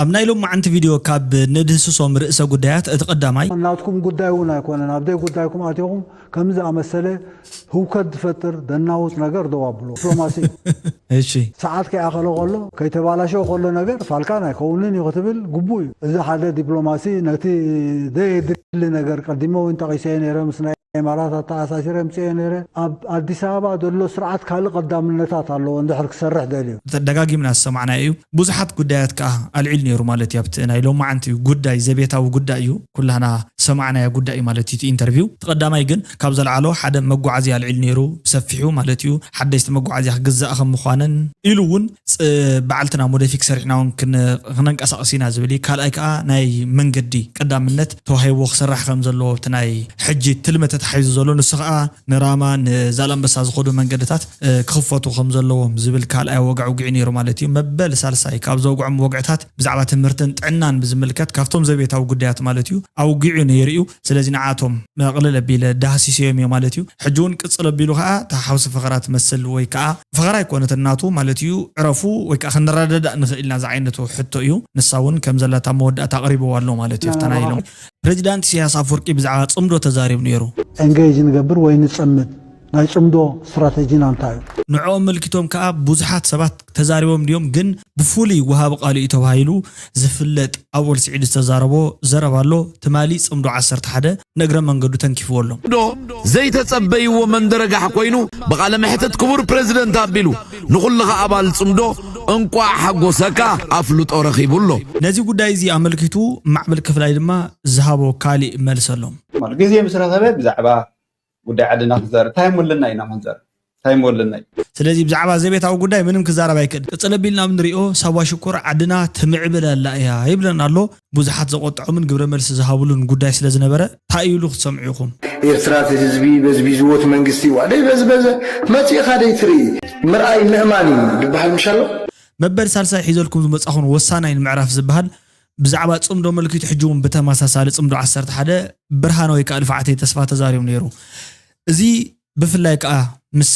ኣብ ናይ ሎማዓንቲ ቪድዮ ካብ ንድህስሶም ርእሰ ጉዳያት እቲ ቀዳማይ፣ ናትኩም ጉዳይ እውን ኣይኮነን። ኣብ ደይ ጉዳይኩም ኣትኹም ከምዚ ዝኣመሰለ ህውከት ዝፈጥር ደናውፅ ነገር ደው ኣብሉ። ዲፕሎማሲ እሺ ሰዓት ከይኣኸለ ከሎ ከይተባላሸው ከሎ ነገር ፋልካን ኣይከውንን እዩ ክትብል ግቡእ እዩ። እዚ ሓደ ዲፕሎማሲ ነቲ ደየድሊ ነገር ቀዲመ እውን ጠቒሰዮ ነይረ ምስ ናይ ኢማራት ኣተኣሳሲረ ምፅኤ ነይረ። ኣብ ኣዲስ ኣበባ ዘሎ ስርዓት ካልእ ቀዳምነታት ኣለዎ እንድሕር ክሰርሕ ደልዩ። ደጋጊምና ዝሰማዕናዮ እዩ። ብዙሓት ጉዳያት ከዓ ኣልዒሉ ነይሩ ማለት እዩ። ኣብቲ ናይ ሎማዓንቲ ጉዳይ ዘቤታዊ ጉዳይ እዩ። ኩላህና ዝሰማዕናዮ ጉዳይ እዩ ማለት እዩ። እቲ ኢንተርቪው እቲ ቀዳማይ ግን ካብ ዘልዓሎ ሓደ መጓዓዝያ ኣልዒሉ ነይሩ ሰፊሑ ማለት እዩ። ሓደሽቲ መጓዓዝያ ክግዛእ ከም ምዃነን ኢሉ እውን በዓልትና ሞደፊክ ሰሪሕና እውን ክነንቀሳቕስ ኢና ዝብል እዩ። ካልኣይ ከዓ ናይ መንገዲ ቀዳምነት ተዋሂቦ ክስራሕ ከም ዘለዎ እቲ ናይ ሕጂ ትልሚ ተታሒዙ ዘሎ ንሱ ከዓ ንራማ ንዛላምበሳ ዝኸዱ መንገድታት ክኽፈቱ ከም ዘለዎም ዝብል ካልኣይ ወግዒ ውግዒ ነይሩ ማለት እዩ። መበል ሳልሳይ ካብ ዘውግዖም ወግዕታት ብዛዕባ ትምህርትን ጥዕናን ብዝምልከት ካብቶም ዘቤታዊ ጉዳያት ማለት እዩ ኣውጊዑ ነይሩ እዩ። ስለዚ ንዓቶም መቕልል ኣቢለ ዳህሲሰዮም እዮ ማለት እዩ። ሕጂ እውን ቅፅል ኣቢሉ ከዓ እታ ሓውሲ ፈኸራ ትመስል ወይ ከዓ ፈኸራ ኣይኮነትን ናቱ ማለት እዩ። ዕረፉ ወይ ከዓ ክንረዳዳእ ንኽእል ኢና ዝዓይነቱ ሕቶ እዩ። ንሳ እውን ከም ዘላታ መወዳእታ ኣቕሪብዋ ኣሎ ማለት እዩ። ፍተና ኢሎም ፕሬዚዳንት ኢሳያስ ኣፈወርቂ ብዛዕባ ፅምዶ ተዛሪቡ ነይሩ። ኤንጌጅ ንገብር ወይ ንፀምድ ናይ ፅምዶ ስትራተጂና እንታይ እዩ? ንዕኦም መልኪቶም ከዓ ብዙሓት ሰባት ተዛሪቦም ድዮም ግን ብፍሉይ ወሃቢ ቃሉ እዩ ተባሂሉ ዝፍለጥ ኣወል ስዒድ ዝተዛረቦ ዘረባ ኣሎ። ትማሊ ፅምዶ ዓሰርተ ሓደ ንእግረ መንገዱ ተንኪፍዎ ኣሎ። ዶ ዘይተጸበይዎ መንደረጋሕ ኮይኑ ብቓለ መሕትት ክቡር ፕረዚደንት ኣቢሉ ንኹልኻ ኣባል ጽምዶ እንቋዕ ሓጎሰካ ኣፍልጦ ረኺቡ ኣሎ። ነዚ ጉዳይ እዚ ኣመልኪቱ ማዕበል ክፍላይ ድማ ዝሃቦ ካሊእ መልሲ ኣሎ። ግዜ ምስ ረኸበ ብዛዕባ ጉዳይ ዓድና ክንዛረብ ታይም ኣለና ኢና ክንዛረብ ታይም ኣለና እዩ። ስለዚ ብዛዕባ ዘቤታዊ ጉዳይ ምንም ክዛረብ ኣይክእል። ቅጽል ኣቢልና ኣብ ንሪኦ ሳዋ ሽኮር ዓድና ትምዕብል ኣላ እያ ይብለና ኣሎ። ብዙሓት ዘቆጥዖምን ግብረ መልሲ ዝሃብሉን ጉዳይ ስለ ዝነበረ ታይ ይብሉ ክትሰምዑ ኢኹም። ኤርትራ እቲ ህዝቢ በዝቢዝዎ እቲ መንግስቲ ዋደይ በዝበዘ መጺእኻ ደይ ትርኢ ምርኣይ ምእማን እዩ ዝበሃል ምሽ ኣሎ። መበል ሳልሳይ ሒዘልኩም ዝመጻኹን ወሳናይን ምዕራፍ ዝበሃል ብዛዕባ ጽምዶ መልኪቱ ሕጂ እውን ብተመሳሳሊ ጽምዶ ዓሰርተ ሓደ ብርሃነ ወይ ከዓ ልፍዓተይ ተስፋ ተዛሪቡ ነይሩ። እዚ ብፍላይ ከዓ ምስ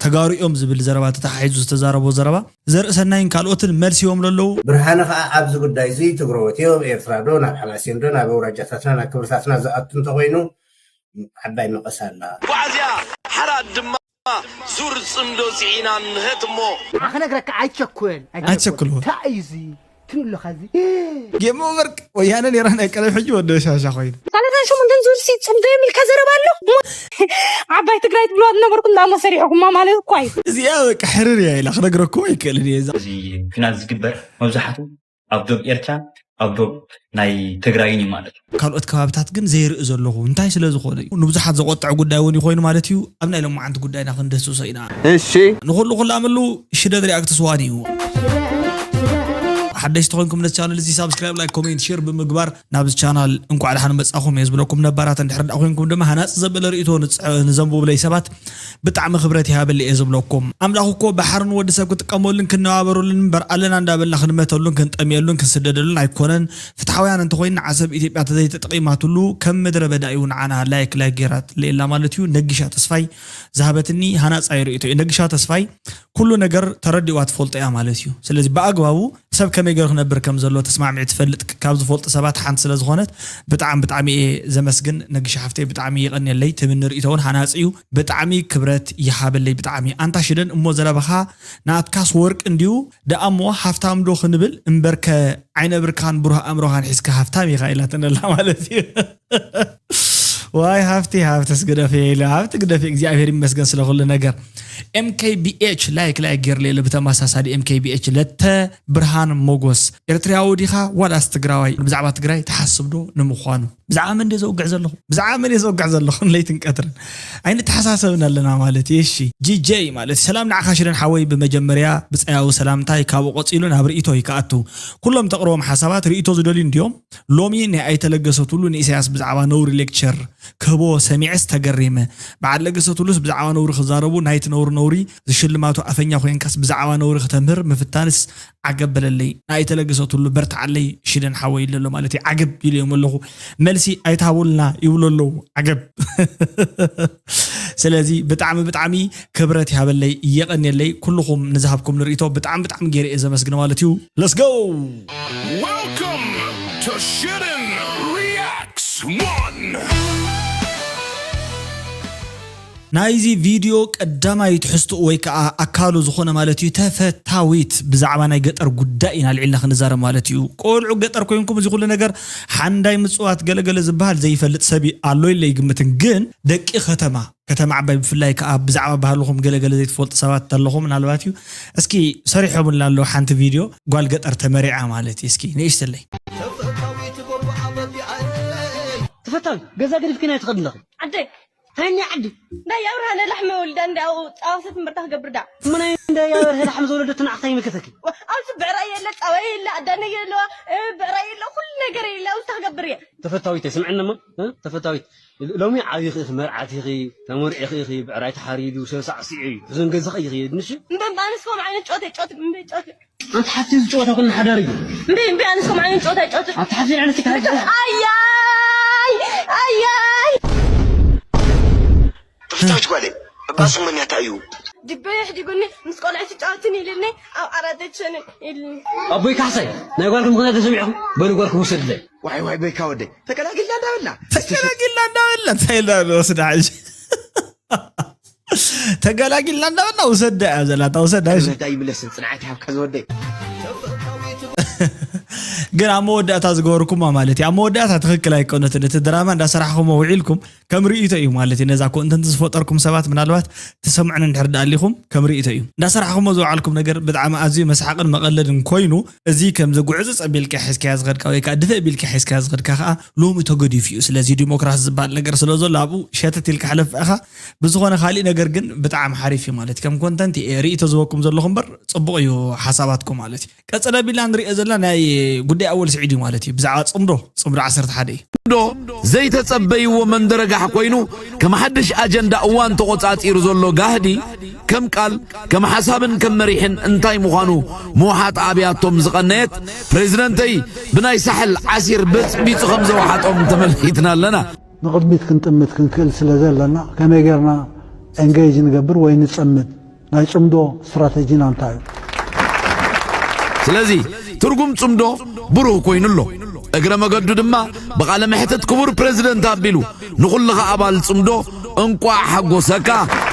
ተጋሩ እዮም ዝብል ዘረባ ተተሓሒዙ ዝተዛረቦ ዘረባ ዘርእሰናይን ካልኦትን መልሲ ዮም ለለዉ። ብርሃነ ከዓ ኣብዚ ጉዳይ እዚ ትግረዎት እዮም ኤርትራ ዶ ናብ ሓማሴን ዶ ናብ ኣውራጃታትና ናብ ክብርታትና ዝኣቱ እንተኮይኑ ዓባይ መቐስ ኣላ። ጓዕዝያ ሓራት ድማ ዙር ጽምዶ ጽዒና ንኸት እሞ። ክነግረካ ኣይቸኩል ኣይቸኩል እንታይ እዩ እዚ ትብሎ ኸዚ ጌም ኦቨር ወያነ ነይራ ናይ ቀደም ሕጂ ወዲ በሻሻ ኮይኑ ሰላሳን ሸሞንተን ዙር ሲ ጽምዶ የሚል ከዘረባ ኣሎ ዓባይ ትግራይ ትብልዋ ዝነበርኩም ዳሞ ሰሪሕኩማ ማለት እኳ እዩ እዚኣ በቃ ሕርር እያ ኢላ ክነግረኩም ኣይክእልን እየ እዛ እዚ ፊናል ዝግበር መብዛሕቱ ኣብ ዶብ ኤርትራ ኣብ ዶብ ናይ ትግራይን እዩ ማለት እዩ። ካልኦት ከባብታት ግን ዘይርኢ ዘለኹ እንታይ ስለ ዝኾነ እዩ ንብዙሓት ዘቆጥዕ ጉዳይ እውን ይኾይኑ ማለት እዩ። ኣብ ናይ ሎማዓንቲ ጉዳይና ክንድህስሶ ኢና። እሺ ንኹሉ ክላመሉ ሽደድ ሪኣክትስ ዋን እዩ። ሓደሽቲ ኮይንኩም ነዚ ቻነል እዚ ሳብስክራይብ ላይክ ኮሜንት ሼር ብምግባር ናብዚ ቻናል እንኳዕ ደሓን መጻኹም እየ ዝብለኩም። ነባራት እንድሕር ደኣ ኮይንኩም ድማ ሃናጺ ዘበለ ርእይቶ ንዘንብቡለይ ሰባት ብጣዕሚ ክብረት ይሃበለይ እየ ዝብለኩም። ኣምላኽ እኮ ባሕሪ ንወዲ ሰብ ክጥቀመሉን ክነባበረሉን እምበር ኣለና እንዳበልና ክንመተሉን ክንጠምየሉን ክንስደደሉን ኣይኮነን። ፍትሓውያን እንተኾይንና ዓሰብ ኢትዮጵያ ተዘይተጠቒማትሉ ከም ምድረ በዳ እዩ ንዓና ላይክ ላይክ ገይራትለይ ኣላ ማለት እዩ። ነጊሻ ተስፋይ ዝሃበትኒ ሃናጻይ ርእይቶ እዩ። ነጊሻ ተስፋይ ኩሉ ነገር ተረዲእዋ ትፈልጦ እያ ማለት እዩ። ስለዚ ብኣግባቡ ሰብ ከመይ ገይሩ ክነብር ከም ዘለዎ ተስማዕሚዑ ትፈልጥ ካብ ዝፈልጡ ሰባት ሓንቲ ስለ ዝኾነት ብጣዕሚ ብጣዕሚ እየ ዘመስግን ነግሽ ሓፍተይ ብጣዕሚ የቐንየለይ ትብኒ ርእይቶ እውን ሃናፂ እዩ ብጣዕሚ ክብረት ይሃበለይ ብጣዕሚ ኣንታ ሽደን እሞ ዘረባኻ ናትካስ ወርቂ እንድዩ ደኣ እሞ ሃፍታም ዶ ክንብል እምበርከ ዓይነ ብርካን ብሩህ ኣእምሮኻን ሒዝካ ሃፍታም ኢኻ ኢላትነላ ማለት እዩ ዋይ ሃፍቲ ሃፍተስ ግደፍ ኢለ ሃፍቲ ግደፍ እግዚኣብሔር ይመስገን ስለ ኩሉ ነገር MKBH ላይክ ላይክ ጌርለ ኢለ ብተመሳሳሊ MKBH ለተ ብርሃን ሞጎስ ኤርትራዊ ዲኻ ዋላስ ትግራዋይ ብዛዕባ ትግራይ ትሓስብ ዶ ንምዃኑ ብዛዕባ መን ድየ ዘውግዕ ዘለኹ ብዛዕባ መን እየ ዘውግዕ ዘለኹ ለይትን ቀትርን ኣይንተሓሳሰብን ኣለና ማለት እዩ እሺ GJ ማለት ሰላም ንዓኻ ሽደን ሓወይ ብመጀመርያ ብፀያዊ ሰላምታይ ካብኡ ቀፂሉ ናብ ርእይቶይ ክኣቱ ኩሎም ተቕርቦም ሓሳባት ርእይቶ ዝደልዩ እንድዮም ሎሚ ናይ ኣይተ ለገሰ ቱሉ ንኢሳያስ ብዛዕባ ነውሪ ሌክቸር ክህቦ ሰሚዐስ ተገሪመ። በዓል ለገሰ ቱሉስ ብዛዕባ ነውሪ ክዛረቡ ናይቲ ነውሪ ነውሪ ዝሽልማቱ ኣፈኛ ኮይንካስ ብዛዕባ ነውሪ ክተምህር ምፍታንስ ዓገብ በለለይ። ንኣይተ ለገሰ ቱሉ በርትዓለይ ሽደን ሓወይ ኢሉ ኣሎ ማለት እዩ። ዓገብ ኢለዮም ኣለኹ። መልሲ ኣይትሃቡልና ይብሉ ኣለዉ። ዓገብ። ስለዚ ብጣዕሚ ብጣዕሚ ክብረት ይሃበለይ፣ እየቐንየለይ። ኩልኹም ንዝሃብኩም ንርእይቶ ብጣዕሚ ብጣዕሚ ገይረ እየ ዘመስግን ማለት እዩ። Let's go! Welcome to Shitten Reacts one. ናይዚ ቪድዮ ቀዳማይ ትሕዝትኡ ወይ ከዓ ኣካሉ ዝኾነ ማለት እዩ ተፈታዊት ብዛዕባ ናይ ገጠር ጉዳይ ኢና ልዒልና ክንዛረብ ማለት እዩ። ቆልዑ ገጠር ኮይንኩም እዚ ኩሉ ነገር ሓንዳይ ምፅዋት ገለገለ ዝበሃል ዘይፈልጥ ሰብ ኣሎ ኢለ ይግምትን፣ ግን ደቂ ከተማ ከተማ ዓባይ ብፍላይ ከዓ ብዛዕባ ባህልኹም ገለገለ ዘይትፈልጡ ሰባት ኣለኹም ምናልባት እዩ። እስኪ ሰሪሖምልና ኣለዉ ሓንቲ ቪድዮ ጓል ገጠር ተመሪዓ ማለት እዩ። እስኪ ንእሽተለይ ተፈታዊ ገዛ ገዲፍኪ ናይ ትኸድ ኣለኺ ዓደይ ሃኒ ዓዲ እንዳይ ኣብርሃነ ላሕመ ወልዳ እንዳው ፃዋሰት ምርታ ክገብር ዳ ምናይ እንደ ያበርሀ ላሕም ዘወለደት ንዓኽታ ይምልከተኪ ኣብዚ ብዕራይ የለ ፃባይ የለ ኣዳነ የለዋ ብዕራይ የለ ኩሉ ነገር የለ ኣብዚ ክገብር እየ ተፈታዊት ስምዕንማ ተፈታዊት ሎሚ ዓብይኺ ኢኺ መርዓት ኢኺ ተመርዒኺ ኢኺ ብዕራይ ተሓሪዱ ሰብ ሳዕሲዑ እዩ እዞን ገዛኺ ኢኺ ንሽ እምበ ኣነስ ከምኡ ዓይነት ጨወታ ይጨወት እምበ ጨወት ኣንቲ ሓፍቲ እዚ ጨወታ ኩሉ ሓዳር እዩ እምበ እምበ ኣነስ ከምኡ ዓይነት ጨወታ ይጨወት ኣንቲ ሓፍቲ ንዕነቲ ካብ ኣያይ ኣያይ ተፈታዊት ጓለይ እባ ስመኛ እንታይ እዩ ድበ የሕዲጉኒ ምስ ቆልዑ ትጫወትን ኢልኒ ኣብ ዓራት ኣይትሸንን ኢልኒ ኣቦይ ካሕሳይ ናይ ጓልኩም ምኽንያት ተሰሚዕኹም በሉ ጓልኩም ውሰድለይ ዋይ ዋይ በይካ ወደይ ተገላጊልና እንዳበልና ተገላጊልና እንዳበልና እንታይ ኢልና ንወስዳ ሕጂ ተገላጊልና እንዳበልና ውሰዳ እያ ዘላታ ውሰዳ እሺ ምህዳ ይምለስን ፅንዓት ይሃብካ ዝወደይ ግን ኣብ መወዳእታ ዝገበርኩማ ማለት እዩ ኣብ መወዳእታ ትኽክል ኣይኮነትን እቲ ድራማ እንዳሰራሕኹሞ ውዒልኩም ከም ርእይቶ እዩ ማለት እዩ ነዛ ኮንተንት ዝፈጠርኩም ሰባት ምናልባት ትሰምዑን እንድሕር ዳኣሊኹም ከም ርእይቶ እዩ እንዳሰራሕኹሞ ዝወዓልኩም ነገር ብጣዕሚ ኣዝዩ መስሓቕን መቐለድን ኮይኑ እዚ ከም ዘጉዕዞ ጸቢልካ ሒዝካያ ዝኸድካ ወይ ከዓ ድፍእ ቢልካ ሒዝካያ ዝኸድካ ከዓ ሎሚ ተገዲፉ እዩ ስለዚ ዲሞክራሲ ዝበሃል ነገር ስለ ዘሎ ኣብኡ ሸተት ኢልካ ሕለፍ ኢኻ ብዝኾነ ካሊእ ነገር ግን ብጣዕሚ ሓሪፍ እዩ ማለት ከም ኮንተንት ርእይቶ ዝወኩም ዘለኹ እምበር ፅቡቕ እዩ ሓሳባትኩም ማለት እዩ ቀፀለ ቢልና ንሪኦ ዘለና ናይ ጉዳይ ኣወል ስዒድ እዩ ማለት እዩ ብዛዕባ ፅምዶ ፅምዶ ዓሰርተ ሓደ እዩ ዶ ዘይተጸበይዎ መንደረጋሕ ኮይኑ ከም ሓድሽ ኣጀንዳ እዋን ተቖጻጺሩ ዘሎ ጋህዲ ከም ቃል ከም ሓሳብን ከም መሪሕን እንታይ ምዃኑ ምውሓጥ ኣብያቶም ዝቐነየት ፕሬዚደንተይ ብናይ ሳሕል ዓሲር በጽቢጹ ከም ዘውሓጦም ተመልኪትና ኣለና። ንቕድሚት ክንጥምት ክንክእል ስለ ዘለና ከመይ ጌርና engage ንገብር ወይ ንጸምድ ናይ ጽምዶ ስትራተጂና እንታይ እዩ? ስለዚ ትርጉም ጽምዶ ብሩህ ኮይኑ ኣሎ። እግረ መገዱ ድማ ብቓለ መሕትት ክቡር ፕሬዝደንት ኣቢሉ ንኹልኻ ኣባል ጽምዶ እንቋዕ ሓጎሰካ፣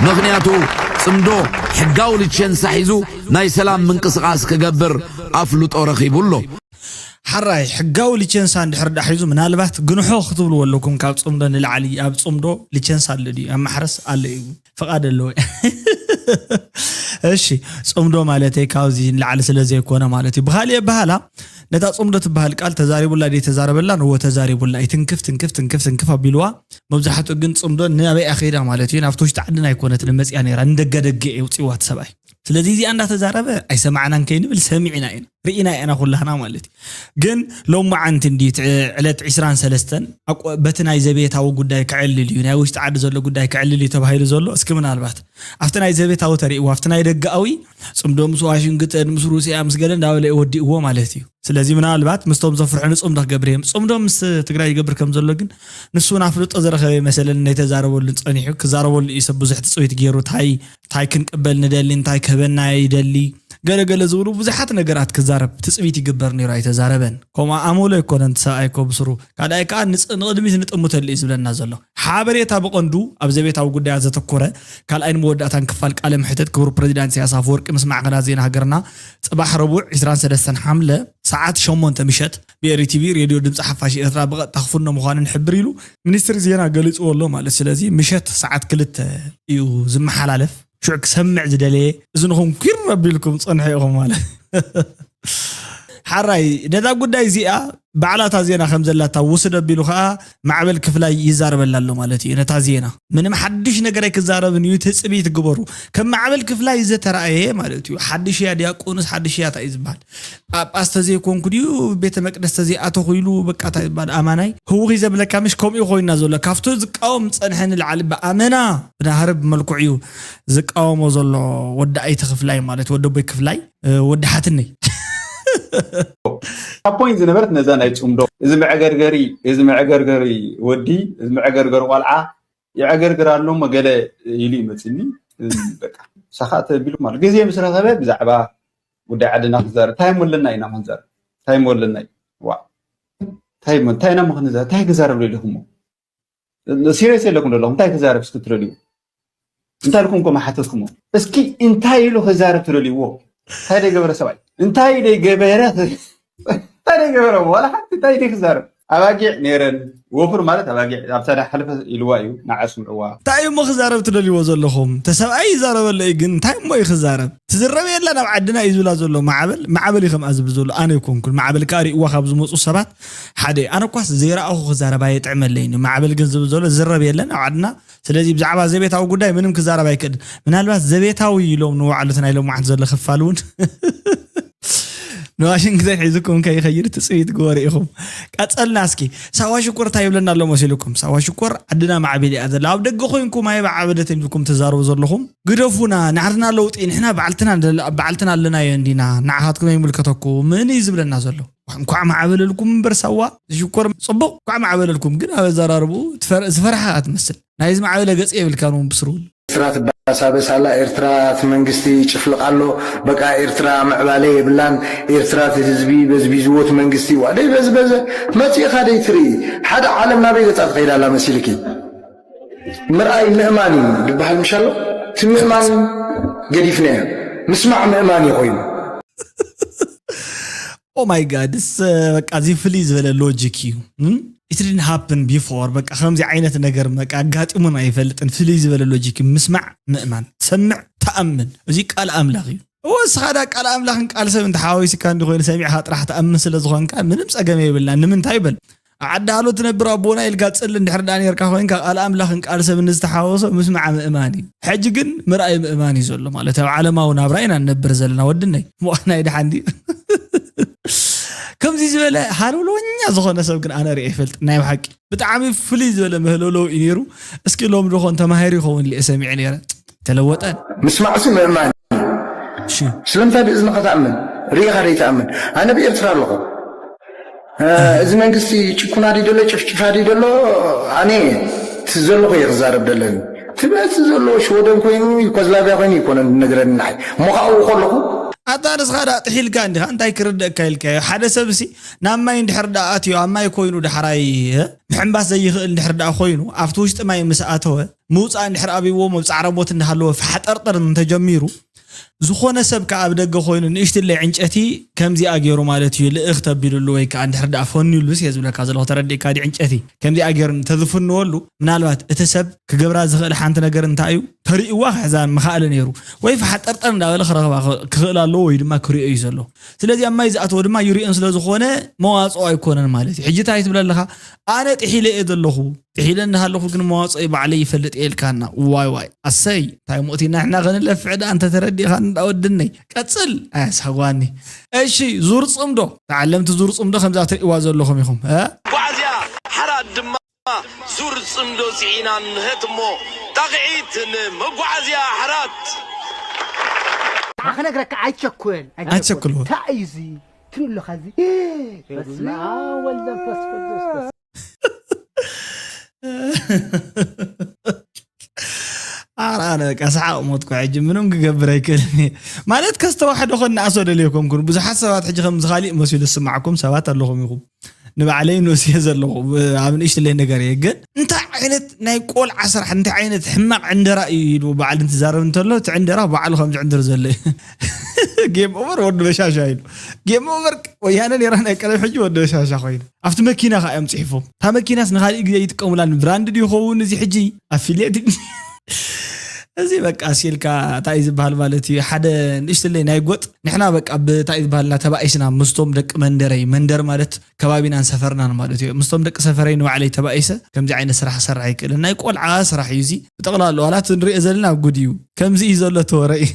ምኽንያቱ ጽምዶ ሕጋዊ ሊቸንሳ ሒዙ ናይ ሰላም ምንቅስቓስ ክገብር ኣፍልጦ ረኺቡ ኣሎ። ሓራይ ሕጋዊ ሊቸንሳ እንድሕር ዳሒዙ ምናልባት ግንሖ ክትብልዎ ኣለኩም ካብ ጽምዶ ንላዕሊ ኣብ ጽምዶ ሊቸንሳ ኣሎ ድዩ ኣብ ማሕረስ ኣሎ እዩ ፍቓድ ኣለዎ እሺ ጽምዶ ማለተይ ካብዚ ንላዕሊ ስለ ዘይኮነ ማለት እዩ ብኻሊእ ኣበሃላ ነታ ጽምዶ ትበሃል ቃል ተዛሪቡላ ድዩ ተዛረበላ ንዎ ተዛሪቡላ እዩ ትንክፍ ትንክፍ ትንክፍ ትንክፍ ኣቢልዋ መብዛሕትኡ ግን ጽምዶ ናበይ ኣኸይዳ ማለት እዩ ናብቲ ውሽጢ ዓድና ኣይኮነትን መፅያ ነይራ ንደገደገ የውፅዋ ሰብኣይ ስለዚ እዚኣ እንዳተዛረበ ኣይሰማዕናን ከይንብል ሰሚዕና ኢና ርኢና ኢና ኩላህና ማለት እዩ ግን ሎም መዓንቲ እንዲ ዕለት ዕስራን ሰለስተን በቲ ናይ ዘቤታዊ ጉዳይ ክዕልል እዩ ናይ ውሽጢ ዓዲ ዘሎ ጉዳይ ክዕልል እዩ ተባሂሉ ዘሎ እስኪ ምናልባት ኣብቲ ናይ ዘቤታዊ ተርእይዎ ኣብቲ ናይ ደጋኣዊ ፅምዶ ምስ ዋሽንግተን ምስ ሩስያ ምስ ገለ እንዳበለ ወዲእዎ ማለት እዩ ስለዚ ምናልባት ምስቶም ዘፍርሑ ንፅምዶ ክገብር እዮም ፅምዶ ምስ ትግራይ ይገብር ከም ዘሎ ግን ንሱ እውን ኣፍልጦ ዝረኸበ ይመሰለኒ ናይ ተዛረበሉ ፀኒሑ ክዛረበሉ እዩ ሰብ ብዙሕ ትፅቢት ገይሩ ታይ እንታይ ክንቅበል ንደሊ እንታይ ክህበና ይደሊ ገለገለ ዝብሉ ብዙሓት ነገራት ክዛረብ ትፅቢት ይግበር ነይሩ ኣይተዛረበን ከምኡ ኣመሎ ኣይኮነን ሰብኣይ ኮ ብስሩ ካልኣይ ከዓ ንቕድሚት ንጥምተሉ እዩ ዝብለና ዘሎ ሓበሬታ ብቐንዱ ኣብ ዘቤታዊ ጉዳያት ዘተኮረ ካልኣይን መወዳእታን ክፋል ቃለ ምሕተት ክቡር ፕሬዚዳንት ኢሳያስ ኣፈወርቂ ምስ ማዕኸናት ዜና ሃገርና ፅባሕ ረቡዕ ዕስራን ሰለስተን ሓምለ ሰዓት ሸሞንተ ምሸት ብኤሪ ቲቪ ሬድዮ ድምፂ ሓፋሽ ኤርትራ ብቐጥታ ክፍኖ ምዃኑ ንሕብር ኢሉ ሚኒስትሪ ዜና ገሊፅዎ ኣሎ ማለት ስለዚ ምሸት ሰዓት ክልተ እዩ ዝመሓላለፍ ሽዑ ክሰምዕ ዝደለየ እዝንኹም ኲር ኣቢልኩም ፀንሑ ኢኹም ማለት ሓራይ ነዛ ጉዳይ እዚኣ ባዕላታ ዜና ከም ዘላታ ውስድ ኣቢሉ ከዓ ማዕበል ክፍላይ ይዛረበላ ኣሎ ማለት እዩ ነታ ዜና ምንም ሓድሽ ነገር ኣይክዛረብን እዩ ትፅቢት ግበሩ ከም ማዕበል ክፍላይ ዝተረኣየ ማለት እዩ ሓድሽ እያ ዲያቆንስ ሓድሽ እያ እንታይ እዩ ዝበሃል ጳጳስ ተዘይኮንኩ ድዩ ቤተ መቅደስ ተዘይኣተኹ ኢሉ በቃ እንታይ ዝበሃል ኣማናይ ህውኺ ዘብለካ ምሽ ከምኡ ኮይና ዘሎ ካብቶ ዝቃወም ፀንሐ ንላዕሊ ብኣመና ብናህርብ መልክዑ እዩ ዝቃወሞ ዘሎ ወዲ ኣይቲ ክፍላይ ማለት ወደቦይ ክፍላይ ወዲ ሓትነይ ካብ ፖይንት ዝነበረት ነዛ ናይ ፅምዶ እዚ መዐገርገሪ እዚ መዐገርገሪ ወዲ እዚ መዐገርገሪ ቆልዓ ይዕገርግር ኣሎ እሞ ገለ ኢሉ ይመፅኒ። በቃ ሳኻ ተቢሉ ማለት ግዜ ምስ ረኸበ ብዛዕባ ጉዳይ ዓድና ክዛረብ ታይም ወለና ኢና ክንዛረብ ታይም ወለና እዩ። ዋ ታይም እንታይ ኢና ምክንዛረብ እንታይ ክዛረብ ደሊኹሞ? ሲሪየስ የለኩም ዘለኹም እንታይ ክዛረብ እስኪ ትደልዩ? እንታይ ኢልኩም ኮም ሓተትኩሞ? እስኪ እንታይ ኢሉ ክዛረብ ትደልይዎ? እንታይ ደይ ገበረ ሰብኣይ እንታይ ደይ ገበረ እንታይ ደይ ገበረ ዋላ ሓንቲ እንታይ ደይ ክዛረብ? ኣባጊዕ ነይረን። ወፍር ማለት ኣባጊዕ ኣብታ ዳ ሓለፈ ኢልዋ እዩ ንዓ ስምዕዋ። እንታይ እሞ ክዛረብ ትደልይዎ ዘለኹም? ተሰብኣይ ይዛረበሎ እዩ ግን እንታይ እሞ እዩ ክዛረብ? ትዝረብ የላ ናብ ዓድና እዩ ዝብላ ዘሎ ማዕበል ማዕበል እዩ ከምኣ ዝብል ዘሎ ኣነ ይኮንኩን ማዕበል ከኣ ርእዋ ካብ ዝመፁ ሰባት ሓደ ኣነ ኳስ ዘይረኣኹ ክዛረብ ኣየጥዕመለይን እዩ ማዕበል ግን ዝብል ዘሎ ዝረብ የለን ኣብ ዓድና ስለዚ ብዛዕባ ዘቤታዊ ጉዳይ ምንም ክዛረብ ኣይክእልን ምናልባት ዘቤታዊ ኢሎም ንባዕሉ እቲ ናይ ሎማዓንቲ ዘሎ ክፋል እውን ንዋሽንግተን ሒዝኩም ከይኸይድ ትፅቢት ግበሩ ኢኹም ቀፀልና እስኪ ሳዋ ሽኮር እንታይ ይብለና ኣሎ መሲልኩም ሳዋ ሽኮር ዓድና ማዕቢል እያ ዘላ ኣብ ደገ ኮይንኩም ኣይ ብዓበደ ተሚልኩም ትዛረቡ ዘለኹም ግደፉና ናዕርና ለውጢ ንሕና ባዕልትና ባዕልትና ኣለናዮ እንዲና ንዓኻትኩም ኣይምልከተኩም ምን እዩ ዝብለና ዘሎ እንኳዕ ማዕበለልኩም እምበር ሳዋ ሽኮር ፅቡቅ እንኳዕ ማዕበለልኩም ግን ኣብ ኣዘራርቡ ዝፈርሓ ትመስል ናይዚ ማዕበለ ገፅ የብልካን እውን ብስሩ እውን ኤርትራ ትባሳበስ ኣላ ኤርትራ እቲ መንግስቲ ይጭፍልቕ ኣሎ በቃ ኤርትራ ምዕባለ የብላን ኤርትራ እቲ ህዝቢ በዝቢዝዎ እቲ መንግስቲ ዋደይ በዝበዘ መፂእኻ ደይ ትርኢ ሓደ ዓለም ናበይ ገፃ ትኸይድ ኣላ መሲልኪ ምርኣይ ምእማን እዩ ዝበሃል ምሽ ኣሎ እቲ ምእማን ገዲፍናዮ ምስማዕ ምእማን እዩ ኮይኑ Oh my god በቃ እዚ ፍልይ ዝበለ logic እዩ it didn't happen before በቃ ከምዚ ዓይነት ነገር በቃ ኣጋጢሙን ኣይፈልጥን ፍልይ ዝበለ logic እዩ ምስማዕ ምእማን ትሰምዕ ትኣምን እዚ ቃል ኣምላኽ እዩ እወ እስኻ ዳ ቃል ኣምላኽን ቃል ሰብ እንተሓዋዊስካ እንዲ ኮይኑ ሰሚዕኻ ጥራሕ ትኣምን ስለ ዝኾንካ ምንም ጸገም የብልና ንምንታይ በል ኣብ ዓዲ ሃሎ ትነብር ኣቦና ኢልካ ጽል እንድሕር ደኣ ነርካ ኮይንካ ቃል ኣምላኽን ቃል ሰብ ንዝተሓወሶ ምስማዕ ምእማን እዩ ሕጂ ግን ምርኣይ ምእማን እዩ ዘሎ ማለት ኣብ ዓለማዊ ናብራ ኢና ንነብር ዘለና ወድነይ ሞኣ ናይ ደሓን ድዩ ከምዚ ዝበለ ሃለውለወኛ ዝኾነ ሰብ ግን ኣነ ርኢ ይፈልጥ ናይ ብሓቂ ብጣዕሚ ፍሉይ ዝበለ መህለለው እዩ ነይሩ እስኪ ሎም ዶ ኾን ተማሂሩ ይኸውን ኢለ ሰሚዐ ነይረ ተለወጠ ምስማዕሲ ምእማን እዩ ስለምንታይ ብእዝንኻ ትኣምን ርኢኻ ደይትኣምን ኣነ ብኤርትራ ኣለኹ እዚ መንግስቲ ጭኩና ድዩ ደሎ ጭፍጭፋ ድዩ ደሎ ኣነ እቲ ዘለኹ እየ ክዛረብ ደለኒ ትበቲ ዘሎ ሽወደን ኮይኑ ዩኮዝላቪያ ኮይኑ ይኮነ ነግረኒ ንዓይ እሞ ከዓ ከለኹ ኣታ ንስኻ ዳ ጥሒልካ እንዲኻ እንታይ ክርደእካ ኢልካዮ ሓደ ሰብሲ ናብ ማይ እንድሕር ደኣ ኣትዮ ኣብ ማይ ኮይኑ ዳሕራይ ምሕንባስ ዘይኽእል እንድሕር ደኣ ኮይኑ ኣብቲ ውሽጢ ማይ ምስ ኣተወ ምውፃእ እንድሕር ኣብይዎ መብፃዕ ረቦት እንዳሃለወ ፋሕጠርጠር እንተጀሚሩ ዝኾነ ሰብ ከዓ ኣብ ደገ ኮይኑ ንእሽትለይ ዕንጨቲ ከምዚኣ ገይሩ ማለት እዩ ልእኽ ተቢሉሉ ወይ ከዓ እንድሕር ደኣ ፈንዩሉስ እየ ዝብለካ ዘለኹ ተረዲእካ ድዩ ዕንጨቲ ከምዚኣ ገይሩ እንተዝፍንወሉ ምናልባት እቲ ሰብ ክገብራ ዝኽእል ሓንቲ ነገር እንታይ እዩ ተርእይዋ ክሕዛ ምኽኣለ ነይሩ ወይ ፋሓጠርጠር እንዳበለ ክረኽባ ክኽእል ኣለዎ ወይ ድማ ክሪኦ እዩ ዘሎ ስለዚ ኣብ ማይ ዝኣተወ ድማ ይሪኦን ስለ ዝኾነ መዋፅኦ ኣይኮነን ማለት እዩ ሕጂ እንታይ ትብል ኣለኻ ኣነ ጥሒለ እየ ዘለኹ ጥሒለ እንዳሃለኹ ግን መዋፅኦ ባዕለይ ይፈልጥ እየ ኢልካና ዋይ ዋይ ኣሰይ እንታይ ሞእቲና ንሕና ከንለፍዕ ደኣ እንተተረዲእኻ እንዳወድነይ ቀፅል ኣያሳጓኒ እሺ ዙር ፅምዶ ተዓለምቲ ዙር ፅምዶ ከምዛ ትርእዋ ዘለኹም ኢኹም መጓዓዝያ ሓራት ድማ ዙር ፅምዶ ፅዒና ንህት እሞ ጣቕዒት ንመጓዓዝያ ሓራት ክነግረካ ኣይቸኩል ኣይቸኩል እንታይ እዩ እዚ ትብለካ እዚ በስመ ኣብ ወልድ መንፈስ ቅዱስ ኣረ ኣነ በቃ ሰሓቕ ሞትኩ ሕጂ ምንም ክገብር ኣይክእልን እየ ማለት ከስተዋሕዶ ከነኣሶ ደልየ ኮንኩን ብዙሓት ሰባት ሕጂ ከምዚ ካሊእ መሲሉ ዝስማዕኩም ሰባት ኣለኹም ኢኹም ንባዕለይ ንእስየ ዘለኹ ኣብ ንእሽትለይ ነገር እየ ግን እንታይ ዓይነት ናይ ቆልዓ ስራሕ እንታይ ዓይነት ሕማቕ ዕንደራ እዩ ኢሉ ባዕሉ እንትዛረብ እንተሎ እቲ ዕንደራ ባዕሉ ከም ዝዕንድር ዘሎ እዩ ጌም ኦቨር ወዲ በሻሻ ኢሉ ጌም ኦቨር ወያነ ነራ ናይ ቀደም ሕጂ ወዲ በሻሻ ኮይኑ ኣብቲ መኪና ከዓ እዮም ፅሒፎም እታ መኪናስ ንካሊእ ግዜ ይጥቀሙላ ብራንድ ድዩ ይኸውን እዚ ሕጂ ኣፊልየት እዚ በቃ ሲልካ እንታይ ዝበሃል ማለት እዩ ሓደ ንእሽትለይ ናይ ጎጥ ንሕና በቃ ብታይ ዝበሃልና ተባኢስና ምስቶም ደቂ መንደረይ መንደር ማለት ከባቢናን ሰፈርናን ማለት እዩ ምስቶም ደቂ ሰፈረይ ንባዕለይ ተባኢሰ ከምዚ ዓይነት ስራሕ ክሰርሕ ኣይክእልን ናይ ቆልዓ ስራሕ እዩ እዚ ብጠቕላሉ ዋላ እቲ ንሪኦ ዘለና ጉድ እዩ ከምዚ እዩ ዘሎ ተወረ እዩ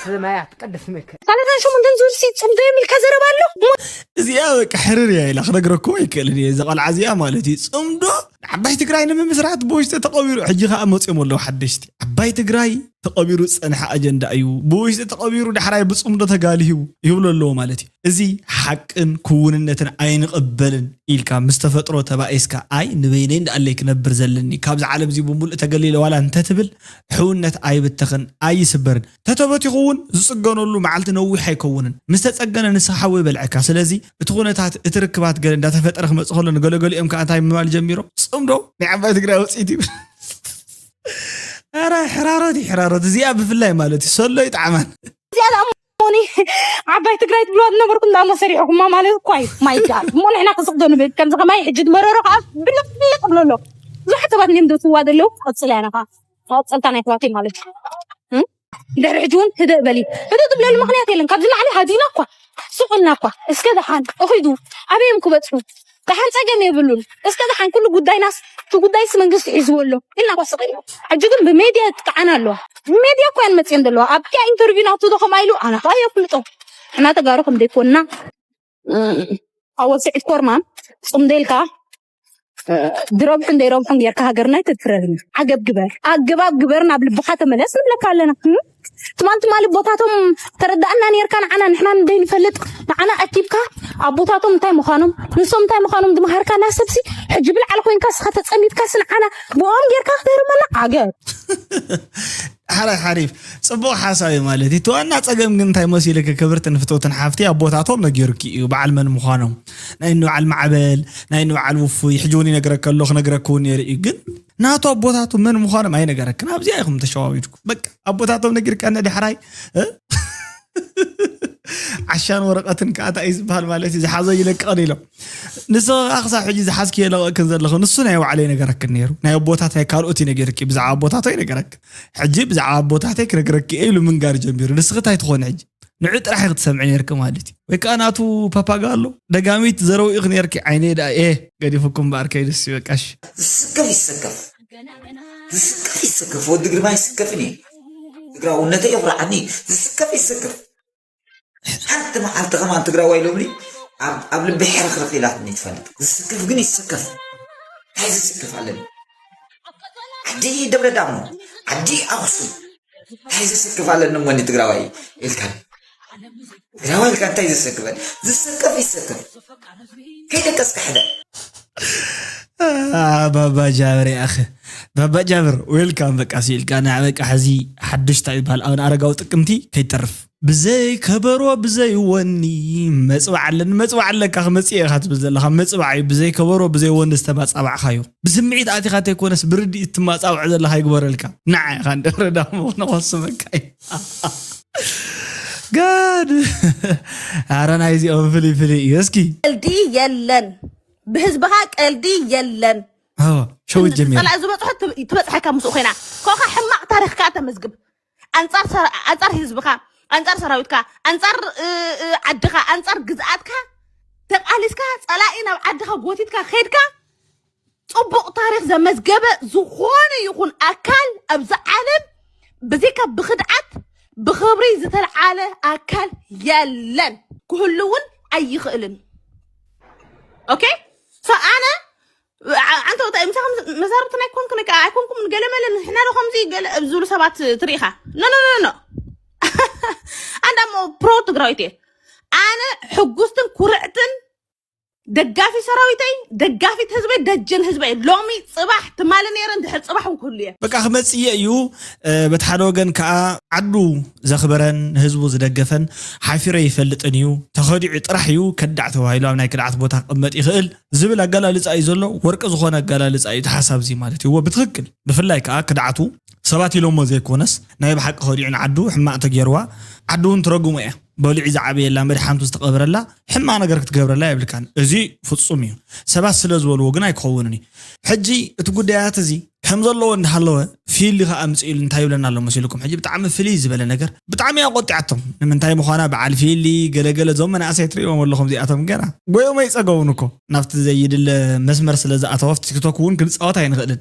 ሰማያት ቅድስ ምክር ሰላሳን ሸሞንተን ዙር ሲ ፅምዶ የሚልካ ዘረባ ኣሎ እዚኣ በቃ ሕርር እያ ኢላ ክነግረኩም ኣይክእልን እየ እዛ ቆልዓ እዚኣ ማለት እዩ ፅምዶ ዓባይ ትግራይ ንምምስራት ብውሽጢ ተቐቢሩ፣ ሕጂ ከዓ መፅኦም ኣለዉ ሓደሽቲ። ዓባይ ትግራይ ተቐቢሩ ዝፀንሐ ኣጀንዳ እዩ፣ ብውሽጢ ተቐቢሩ ዳሕራይ ብፅምዶ ተጋልዩ ይብሉ ኣለዉ ማለት እዩ። እዚ ሓቅን ክውንነትን ኣይንቕበልን ኢልካ ምስ ተፈጥሮ ተባኢስካ፣ ኣይ ንበይነይ እንዳኣለይ ክነብር ዘለኒ፣ ካብዚ ዓለም እዚ ብምሉእ ተገሊለ ዋላ እንተትብል፣ ሕውነት ኣይብተኽን ኣይስበርን። ተተበቲኹ እውን ዝፅገነሉ መዓልቲ ነዊሕ ኣይከውንን። ምስ ተፀገነ ንስኻ ሓዊ ይበልዐካ። ስለዚ እቲ ኩነታት፣ እቲ ርክባት ገለ እንዳተፈጠረ ክመፅእ ከሎ፣ ንገለገሊኦም ከዓ እንታይ ምባል ጀሚሮም? ፅምዶ ናይ ዓባይ ትግራይ ውፅኢት እዩ። ኧረ ሕራሮት እዩ፣ ሕራሮት። እዚኣ ብፍላይ ማለት እዩ፣ ሰሎ ይጣዕማን። እዚኣ ደኣ እሞኒ ዓባይ ትግራይ ትብልዋ ዝነበርኩም እንዳሞ ሰሪሕኩማ ማለት እኳ እዩ። ማይ ጋድ እሞ ንሕና ክስቕ ዶ ንብል? ከምዚ ከማይ ሕጂ ዝመረሮ ከዓ ብልቕልቕ ብሎ ኣሎ። ብዙሓት ሰባት እኒኦም ደትዋ ዘለዉ ክቐፅል እያ ነኻ። መቐፀልታ ናይ ኣሕዋተይ ማለት እዩ። እም? ድሕሪ ሕጂ እውን ህድእ በሊ። ህድእ ትብለሉ ምኽንያት የለን። ካብዚ ላዕሊ ሃዲና እኳ፣ ስቕ ኢልና እኳ። እስከ ደሓን እኺዱ ኣበይ እዮም ክበፅሑ? ደሓን ፀገም የብሉን። እስከ ደሓን ኩሉ ጉዳይናስ፣ እቲ ጉዳይስ መንግስቲ ሒዝዎ ኣሎ ኢልና እኳ ስቕ ኢልና። ሕጂ ግን ብሜድያ ይጥቃዓና ኣለዋ። ብሜድያ እኳ እየን መፅየን ዘለዋ። ኣብቲኣ ኢንተርቪው ናቱ ዶ ከምኣ ኢሉ? ኣነ ኸዓ የፍልጦ። ንሕና ተጋሩ ከም ዘይኮንና፣ እም፣ ኣብ ወልስዒት ኮርማን ፅምዶ ኢልካ፣ እ፣ ድረብሑን ደይረብሑን ጌርካ ሃገርና ኣይተድፍረልና። ዓገብ ግበር፣ ኣገባብ ግበር፣ ናብ ልብኻ ተመለስ ንብለካ ኣለና። እም? ትማል ትማሊ ኣቦታቶም ተረዳእና ኔርካ፣ ንዓና ንሕና እንደይንፈልጥ ንዓና ኣኪብካ ኣቦታቶም እንታይ ምዃኖም ንሶም እንታይ ምዃኖም ዝመሃርካና ሰብሲ፣ ሕጂ ብልዓል ኮይንካስ ኸ ተጸሚድካስ ንዓና ብኦም ጌርካ ክትህርመና? ዓገብ። ሓራይ ሓሪፍ፣ ጽቡቕ ሓሳብ እዩ ማለት እዩ። እቲ ዋና ጸገም ግን እንታይ መሲልኪ ክብርትን ፍትውትን ሓፍቲ፣ ኣቦታቶም ነጊሩኪ እዩ በዓል መን ምዃኖም። ናይ እኒ በዓል ማዕበል፣ ናይ እኒ በዓል ውፉይ፣ ሕጂ እውን ይነግረኪ ኣሎ፣ ክነግረኪ እውን ነይሩ እዩ። ግን ናቱ ኣቦታቱ መን ምዃኖም ኣይነገረክን። ኣብዚኣ ኢኹም ተሸዋዊድኩም። በቃ ኣቦታቶም ነጊርካ እነ ዳሕራይ፣ እ? ዓሻን ወረቐትን ከኣ እንታይ እዩ ዝበሃል ማለት እዩ፣ ዝሓዞ ይለቅቕን ኢሎም። ንስኺ ከኣ ክሳብ ሕጂ ዝሓዝክዮ ለቒቕክን ዘለኺ፣ ንሱ ናይ ባዕሉ ኣይነገረክን ነይሩ። ናይ ኣቦታት ናይ ካልኦት እዩ ነጊርኪ፣ ብዛዕባ ኣቦታቱ ኣይነገረክን። ሕጂ ብዛዕባ ኣቦታተይ ክነግረኪ እየ ኢሉ ምንጋር ጀሚሩ። ንስኺ እንታይ ትኾኒ ሕጂ? ንዑ ጥራሕ ኢኺ ትሰምዒ ነይርኪ ማለት እዩ። ወይ ከኣ ናቱ ፓፓጋ ኣሎ። ደጋሚት ዘረውኢኺ ነይርኪ ዓይነይ ደኣ፣ ኤ፣ ገዲፉኩም እምበኣር ከይዱሲ በቃ እሺ። ዝስከፍ ይሰከፍ። ዝስከፍ ይሰከፍ። ወዲ ግርማ ይስከፍን እዩ። ትግራውነተይ የኹርዓኒ። ዝስከፍ ይሰከፍ። ሓንቲ መዓልቲ ከማን ትግራዋይ ሎምኒ ኣብ፣ ኣብ ልቢ ሕርኽርኽ ኢላትኒ ትፈልጥ። ዝስከፍ ግን ይሰከፍ። እንታይ ዝስከፍ ኣለኒ? ዓዲ ደብረ ዳሞ፣ ዓዲ ኣኽሱም፣ እንታይ ዝስከፍ ኣለኒ እሞኒ ትግራዋይ ኢልካ? ትግራዋይ ኢልካ እንታይ ዝስከፈል? ዝስከፍ ይስከፍ። ከይደቀስካ ሕደ። አ፣ ባባ ጃብር ያኸ። ባባ ጃብር፣ ዌልካም። በቃ ሲልካ፣ ና በቃ፣ ሕዚ ሓድሽ እንታይ ይበሃል? ኣሁን ኣረጋዊ ጥቅምቲ ከይተርፍ። ብዘይ ከበሮ፣ ብዘይ ወኒ፣ መጽባዕ ኣለኒ፣ መጽባዕ ኣለካ፣ ክመጽእ ኢኻ ትብል ዘለኻ፣ መጽባዕ እዩ። ብዘይ ከበሮ፣ ብዘይ ወኒ ዝተማጻባዕካዮ። ብስምዒት ኣቲኻ ተይኮነስ፣ ብርድኢት ትማጻባዕ ዘለኻ ይግበረልካ። ንዓ ኢኻ እንደ ረዳሞ ነኸስመካ እዩ። ጋድ። ኣረ ናይዚኦም ፍልይ ፍልይ እዩ። እስኪ። ቀልዲ የለን። ብህዝብኻ ቀልዲ የለን። ኣዎ፣ ሸዊት ጀሚሩ። ጸላኢ ዝበጽሖ ትብ-፣ ትበጽሐካ ምስኡ ኮይና። ኮኻ ሕማቕ ታሪኽካ ተመዝግብ። ኣንጻር ሰራ-፣ ኣንጻር ህዝብኻ፣ ኣንጻር ሰራዊትካ፣ ኣንጻር፣ እ፣ እ፣ ዓድኻ፣ ኣንጻር ግዝኣትካ ተቃሊስካ፣ ጸላኢ ናብ ዓድኻ ጎቲትካ ከይድካ፣ ጽቡቕ ታሪኽ ዘመዝገበ ዝኾነ ይኹን ኣካል ኣብዚ ዓለም ብዘይካ ብኽድዓት ብኽብሪ ዝተልዓለ ኣካል የለን፣ ክህሉ እውን ኣይኽእልን። ኦኬ? ሶ ኣነ ዓ-፣ ዓንተ ወጣ ምሳኹም መዛርብትን ኣይኮንኩን፣ ኣይኮንኩም፣ ገለ መለ ንሕና ዶ ከምዚ ገለ ዝብሉ ሰባት ትርኢኻ? ኖ፣ ኖ፣ ኖ፣ ኖ። ኣንዳሞ ፕሮ ትግራዊት እየ። ኣነ ሕጉስትን ኩርዕትን ደጋፊ ሰራዊተይ፣ ደጋፊት ህዝበይ፣ ደጀን ህዝበይ። ሎሚ፣ ጽባሕ፣ ትማሊ ነይረ፣ እንድሕር ጽባሕ እውን ክህሉ እየ። በቃ ክመጽእ እዩ። እ፣ በቲ ሓደ ወገን ከኣ ዓዱ ዘኽበረን ንህዝቡ ዝደገፈን ሓፊረ ይፈልጥን እዩ፣ ተኸዲዑ ጥራሕ እዩ ከዳዕ ተባሂሉ ኣብ ናይ ክድዓት ቦታ ክቕመጥ ይኽእል ዝብል ኣገላልጻ እዩ ዘሎ። ወርቂ ዝኾነ ኣገላልጻ እዩ እቲ ሓሳብ እዚ ማለት እዩ። እወ፣ ብትኽክል። ብፍላይ ከኣ ክድዓቱ ሰባት ኢሎሞ ዘይኮነስ ናይ ብሓቂ ከዲዑ ንዓዱ ሕማቕ ተገይርዋ፣ ዓዱ እውን ትረግሞ እያ። በሊዑ ዝዓበየላ፣ መድሓንቱ ዝተቐብረላ፣ ሕማቕ ነገር ክትገብረላ የብልካን። እዚ ፍጹም እዩ። ሰባት ስለ ዝበልዎ ግን ኣይክኸውንን እዩ። ሕጂ እቲ ጉዳያት እዚ ከም ዘለዎ እንዳሃለወ፣ ፊሊ ከኣ ኣምጽእ ኢሉ እንታይ ይብለና ኣሎ መሲልኩም? ሕጂ ብጣዕሚ ፍልይ ዝበለ ነገር፣ ብጣዕሚ እያ ቆጢዓቶም። ንምንታይ ምዃና በዓል ፊሊ፣ ገለገለ፣ እዞም መናእሰይ ትርእዮም ኣለኹም፣ እዚኣቶም ገና ጎዮም ኣይጸገቡን እኮ። ናብቲ ዘይድለ መስመር ስለ ዝኣተወ፣ ኣብቲ ቲክቶክ እውን ክንጻወት ኣይንኽእልን።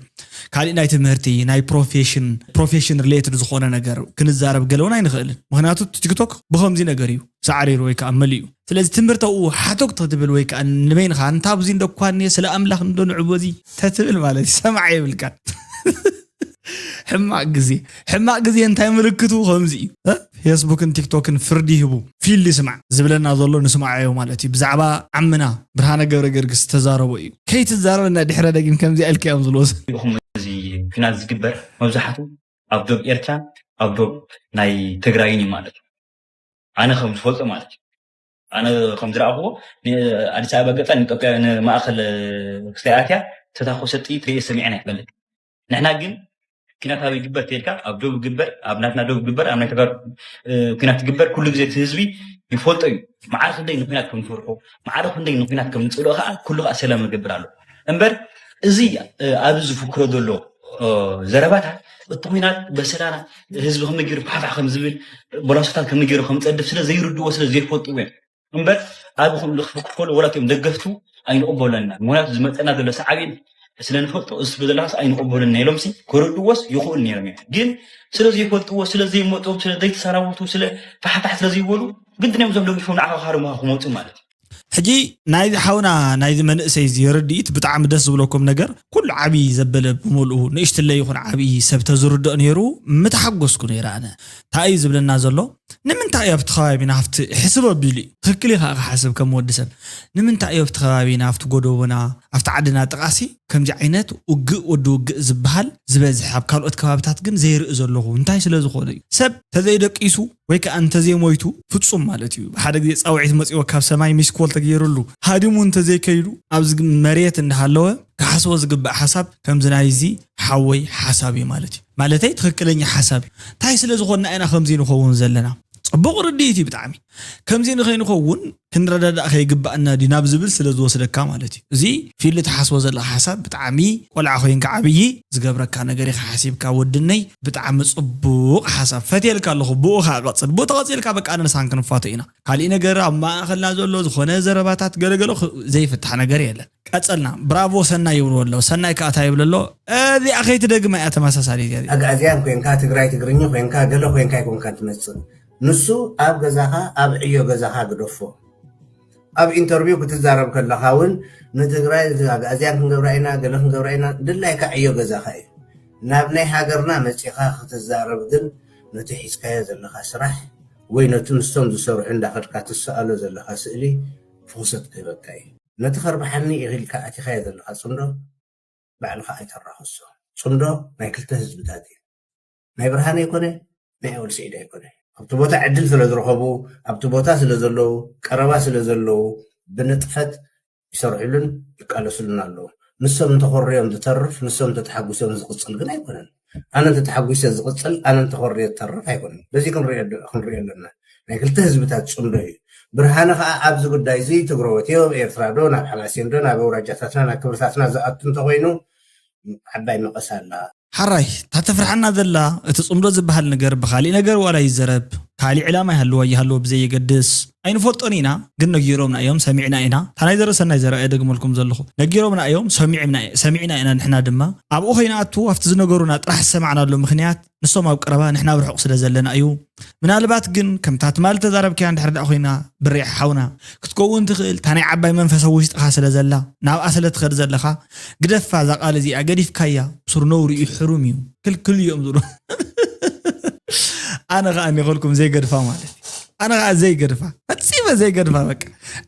ካሊእ ናይ ትምህርቲ፣ ናይ ፕሮፌሽን፣ ፕሮፌሽን ሪሌትድ ዝኾነ ነገር ክንዛረብ ገለ እውን ኣይንኽእልን። ምኽንያቱ እቲ ቲክቶክ ብኸምዚ ነገር እዩ። ሳዕሪሩ ወይ ከዓ መሊኡ። ስለዚ ትምህርተኡ ሓቶክ ተትብል ወይ ከዓ ንበይንኻ እንታ ኣብዚ እንዶ እኳ እኒአ ስለ ኣምላኽ እንዶ ንዕቦ እዚ ተትብል ማለት እዩ ሰማዕ የብልካ። ሕማቅ ግዜ ሕማቅ ግዜ እንታይ ምልክቱ ከምዚ እዩ። ፌስቡክን ቲክቶክን ፍርዲ ይህቡ። ፊልድ ይስማዕ ዝብለና ዘሎ ንስማዓዮ ማለት እዩ። ብዛዕባ ዓምና ብርሃነ ገብረ ገርግስ ዝተዛረቦ እዩ። ከይትዛረበና ድሕረ ደጊም ከምዚ ኣልክያም ዝለወስ። እዚ ኩናት ዝግበር መብዛሕቱ ኣብ ዶብ ኤርትራን ኣብ ዶብ ናይ ትግራይን እዩ ማለት እዩ። ኣነ ከም ዝፈልጦ ማለት እዩ። ኣነ ከም ዝረኣኽዎ ኣዲስ ኣበባ ገፃ ንኢትዮጵያ ንማእኸል ክስተይ ኣትያ ተታኮሰ ጥይት ርእየ ሰሚዐን ኣይፈልጥ። ንሕና ግን ኩናት ኣበይ ግበር ተልካ ኣብ ዶብ ግበር ኣብ ናትና ዶብ ግበር ኣብ ናይ ተጋሩ ኩናት ግበር ኩሉ ግዜ እቲ ህዝቢ ይፈልጦ እዩ። ማዕረ ክንደይ ንኩናት ከም ንፈርሖ ማዕረ ክንደይ ንኩናት ከም ንፅልኦ ከዓ ኩሉ ከዓ ሰላም ይገብር ኣሎ እምበር እዚ ኣብዚ ዝፍክሮ ዘሎ ዘረባታት እቲ ኩናት በሰላና ህዝቢ ከመይ ገይሩ ፋሕፋሕ ከም ዝብል ቦላሶታት ከመይ ገይሩ ከም ፀድፍ ስለ ዘይርድዎ ስለ ዘይፈልጥዎ እዮም እምበር ኣብ ከምኡ ክፍክር ከሎ ወላ እቶም ደገፍቱ ኣይንቕበሎና ምክንያቱ ዝመፀና ዘሎ ሳዕቤን ስለ ንፈልጦ እዚ ስለ ዘለካስ ኣይንቕበሎና ኢሎምሲ ክርድዎስ ይኽእሉ ነይሮም እዮም ግን ስለ ዘይፈልጥዎ ስለ ዘይመፅዎም ስለ ዘይተሰናበቱ ስለ ፋሕፋሕ ስለ ዘይበሉ ግድን እዮም እዞም ደጊፎም ንዓኻ ካርሙኻ ክመፁ ማለት እዩ ሕጂ ናይዚ ሓውና ናይዚ መንእሰይ እዚ ርድኢት ብጣዕሚ ደስ ዝብለኩም ነገር ኩሉ ዓብዪ ዘበለ ብምልኡ ንእሽትለይ ይኹን ዓብዪ ሰብ ተዝርድኦ ነይሩ ምተሓጎስኩ ነይረ ኣነ እንታይ እዩ ዝብለና ዘሎ ንምንታይ እዩ ኣብቲ ከባቢና ኣብቲ ሕስብ ኣቢሉ እዩ ትክክል እዩ ከዓ ክሓስብ ከም ወዲ ሰብ ንምንታይ እዩ ኣብቲ ከባቢና ኣብቲ ጎደቦና ኣብቲ ዓድና ጥቃሲ ከምዚ ዓይነት ውግእ ወዲ ውግእ ዝበሃል ዝበዝሕ ኣብ ካልኦት ከባብታት ግን ዘይርኢ ዘለኹ እንታይ ስለ ዝኾነ እዩ ሰብ ተዘይደቂሱ ወይ ከዓ እንተዘይሞይቱ ፍፁም ማለት እዩ ሓደ ግዜ ፃውዒት መፂዎ ካብ ሰማይ ሚስኮል ተገይሩሉ ሃዲሙ እንተዘይከይዱ ኣብዚ መሬት እንዳሃለወ ክሓስቦ ዝግባእ ሓሳብ ከምዚ ናይዚ ሓወይ ሓሳብ እዩ ማለት እዩ ማለተይ ትክክለኛ ሓሳብ እዩ እንታይ ስለ ዝኾንና ኢና ከምዚ ንኸውን ዘለና ፅቡቅ ርድኢት እዩ ብጣዕሚ ከምዚ ንኸይንኸውን ክንረዳዳእ ከይግባኣና ድዩ ናብ ዝብል ስለ ዝወስደካ ማለት እዩ እዚ ፊል ትሓስቦ ዘለካ ሓሳብ ብጣዕሚ ቆልዓ ኮይንካ ዓብዪ ዝገብረካ ነገር ኢኻ ሓሲብካ ወድነይ ብጣዕሚ ፅቡቅ ሓሳብ ፈትየልካ ኣለኹ ብኡ ከዓ ቀፅል ብኡ ተቐፂልካ በቃ ኣነ ንስኻን ክንፋቶ ኢና ካሊእ ነገር ኣብ ማእኸልና ዘሎ ዝኾነ ዘረባታት ገለገሎ ዘይፍታሕ ነገር የለን ቀፀልና ብራቮ ሰናይ ይብሉ ኣለዉ ሰናይ ከዓ እንታይ ይብሉ ኣሎ እዚኣ ከይትደግማ እያ ተመሳሳሊ ኣግኣዝያን ኮይንካ ትግራይ ትግርኛ ኮይንካ ገለ ኮይንካ ኣይኮንካ ትመፅእ ንሱ ኣብ ገዛኻ ኣብ ዕዮ ገዛኻ ግደፎ ኣብ ኢንተርቪው ክትዛረብ ከለኻ እውን ንትግራይ ኣግኣዝያን ክንገብራ ኢና ገለ ክንገብራ ኢና ድላይካ ዕዮ ገዛኻ እዩ ናብ ናይ ሃገርና መፂኻ ክትዛረብ ግን ነቲ ሒዝካዮ ዘለኻ ስራሕ ወይ ነቲ ንሶም ዝሰርሑ እንዳኸድካ ትሰኣሎ ዘለኻ ስእሊ ፍኹሰት ክህበካ እዩ ነቲ ከርብሓኒ ኢኺልካ ኣቲኻዮ ዘለኻ ፅምዶ ባዕልኻ ኣይተራኽሶ። ፅምዶ ናይ ክልተ ህዝብታት እዩ። ናይ ብርሃነ ኣይኮነ፣ ናይ ኣወል ስዒድ ኣይኮነ። ኣብቲ ቦታ ዕድል ስለ ዝረኸቡ፣ ኣብቲ ቦታ ስለ ዘለዉ፣ ቀረባ ስለ ዘለዉ፣ ብንጥፈት ይሰርሕሉን ይቃለስሉን ኣለዉ። ንሶም እንተኾርዮም ዝተርፍ፣ ንሶም እንተተሓጒሶም ዝቕፅል ግን ኣይኮነን። ኣነ እንተተሓጒሰ ዝቕፅል፣ ኣነ እንተኾርየ ዝተርፍ ኣይኮነን። በዚ ክንሪኦ ኣለና። ናይ ክልተ ህዝብታት ፅምዶ እዩ። ብርሃነ ከዓ ኣብዚ ጉዳይ እዚ ትግረዎት እዮም፣ ኤርትራ ዶ፣ ናብ ሓማሴን ዶ፣ ናብ ኣውራጃታትና፣ ናብ ክብርታትና ዝኣቱ እንተኾይኑ ዓባይ መቐስ ኣላ። ሓራይ፣ እታ ተፍርሓና ዘላ፣ እቲ ፅምዶ ዝበሃል ነገር ብኻሊእ ነገር ዋላ ይዘረብ፣ ካሊእ ዕላማ ይሃልዋ ይሃልዎ ብዘየገድስ፣ ኣይንፈልጦን ኢና፣ ግን ነጊሮምና እዮም፣ ሰሚዕና ኢና። እታ ናይ ዘረሰናይ ዘረባ እየ ደግመልኩም ዘለኹ። ነጊሮምና እዮም፣ ሰሚዕና ኢና ንሕና ድማ። ኣብኡ ከይንኣቱ ኣብቲ ዝነገሩና ጥራሕ ዝሰማዕናሉ ምኽንያት ንሶም ኣብ ቀረባ ንሕና ኣብ ርሑቕ ስለ ዘለና እዩ። ምናልባት ግን ከምታ ትማሊ ተዛረብካያ እንድሕር ደኣ ኮይና ብሬሕ ሓውና ክትከውን ትኽእል እታ ናይ ዓባይ መንፈሳዊ ውሽጥኻ ስለ ዘላ ናብኣ ስለ ትኸድ ዘለኻ ግደፋ እዛ ቃል እዚኣ ገዲፍካያ ሱር ነውሪ እዩ ሕሩም እዩ ክልክል እዮም ዝብሉ ኣነ ከዓ እኒኸልኩም ዘይገድፋ ማለት እዩ ኣነ ከዓ ዘይገድፋ ፈፂመ ዘይገድፋ በቃ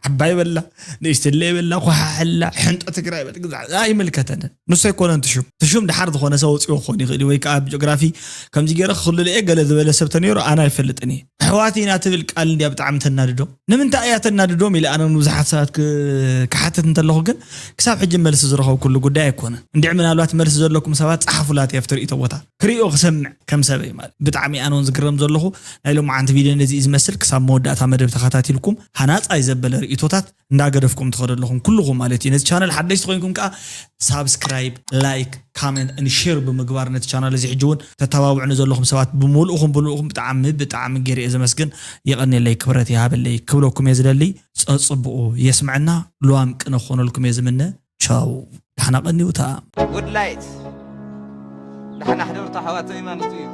ዓባይ በላ ንእሽትለ በላ ኳሓሕላ ሕንጦ ትግራይ በል ኣይምልከተንን ንሱ ኣይኮነን ትሹም ትሹም ድሓር ዝኾነ ሰብ ወፂኦ ክኾን ይኽእል ወይ ከዓ ጂኦግራፊ ከምዚ ገይረ ክኽልል እየ ገለ ዝበለ ሰብ ተነይሩ ኣነ ኣይፈልጥን እየ ኣሕዋት ኢና ትብል ቃል እንዲያ ብጣዕሚ ተናድዶ ንምንታይ እያ ተናድዶም ኢለ ኣነ ንብዙሓት ሰባት ክሓትት እንተለኹ ግን ክሳብ ሕጂ መልሲ ዝረኸብኩሉ ጉዳይ ኣይኮነን እንድዒ ምናልባት መልሲ ዘለኩም ሰባት ፀሓፉላት እያ ፍትርኢቶ ቦታ ክሪኦ ክሰምዕ ከም ሰበይ ማለት ብጣዕሚ ኣነ እውን ዝግረም ዘለኹ ናይ ሎማዓንቲ ቪድዮ ነዚ እዩ ዝመስል ክሳብ መወዳእታ መደብ ተኸታቲልኩም ሃናፃይ ዘበለ ርእቶታት እንዳገደፍኩም ትኸዱ ኣለኹም ኩልኹም ማለት እዩ ነዚ ቻነል ሓደሽቲ ኮይንኩም ከዓ ሳብስክራይብ ላይክ ካመንት ን ሼር ብምግባር ነቲ ቻናል እዚ ሕጂ እውን ተተባብዑኒ ዘለኹም ሰባት ብምልእኹም ብምልእኹም ብጣዕሚ ብጣዕሚ ገይረ እየ ዘመስግን የቐንየለይ ክብረት ይሃበለይ ክብለኩም እየ ዝደሊ ፀፅብቑ የስምዐና ልዋም ቅነ ክኾነልኩም እየ ዝምነ ቻው ዳሕና ቀንዩታ ጉድ ላይት ዳሕና ሕደርቶ ሓዋተይ ማለት እዩ